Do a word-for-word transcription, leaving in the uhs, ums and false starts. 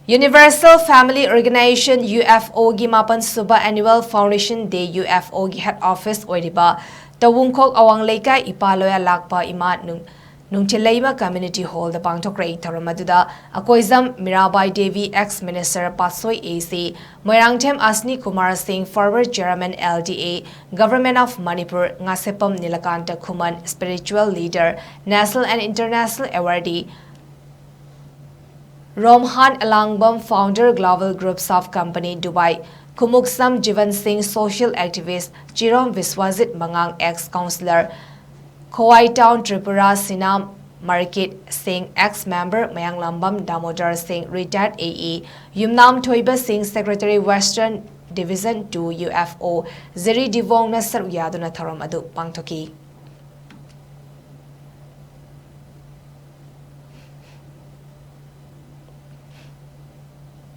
Universal Family Organization, UFO ꯒꯤ ꯃꯥꯄꯟ ꯁꯨꯕ Annual Foundation Day, UFO ꯒꯤ head office ꯑꯣꯏꯔꯤꯕ ꯇꯋꯨꯡꯈꯣꯛ ꯑꯋꯥꯡ ꯂꯩꯀꯥꯏ ꯏꯄꯥ ꯂꯣꯌꯥ ꯂꯥꯛꯄ ꯏꯃꯥ ꯅꯨꯡ-, ꯅꯨꯡꯊꯤꯜ ꯂꯩꯃ Community Hall ꯗ ꯄꯥꯡꯊꯣꯛꯈ꯭ꯔꯦ꯫ ꯊꯧꯔꯝ ꯑꯗꯨꯗ ꯑꯀꯣꯏꯖꯝ ꯃꯤꯔꯥꯕꯥꯏ ꯗꯦꯕꯤ, ex minister ꯄꯥꯠꯁꯣꯏ AC, ꯃꯣꯏꯔꯥꯡꯊꯦꯝ ꯑꯁꯅꯤ ꯀꯨꯃꯥꯔ ꯁꯤꯡ, former chairman LDA, Government of Manipur, Ngasheppam Nilakanta Khuman, spiritual leader, national and international awardee, ꯔꯣꯝꯍꯥꯟ ꯑꯂꯥꯡꯕꯝ, founder Global Groups of Company Dubai, ꯈꯨꯃꯨꯛꯁꯝ ꯖꯤꯕꯟ ꯁꯤꯡ, social activist, ꯆꯤꯔꯣꯝ ꯕꯤꯁ꯭ꯋꯥꯖꯤꯠ ꯃꯉꯥꯡ, ex councillor, ꯈꯣꯋꯥꯏ Town Tripura, ꯁꯤꯅꯥꯝ ꯃꯥꯔꯀꯤꯠ ꯁꯤꯡ, ex member ꯃꯌꯥꯡꯂꯥꯝꯕꯝ ꯗꯥꯃꯣꯗꯔ ꯁꯤꯡ, retired AE, ꯌꯨꯝꯅꯥꯝ ꯊꯣꯏꯕ ꯁꯤꯡ, secretary Western Division two UFO, ꯖꯦꯔꯤ ꯗꯤꯕꯣꯡꯅ ꯁꯔꯨꯛ ꯌꯥꯗꯨꯅ ꯊꯧꯔꯝ ꯑꯗꯨ ꯄꯥꯡꯊꯣꯛꯈꯤ꯫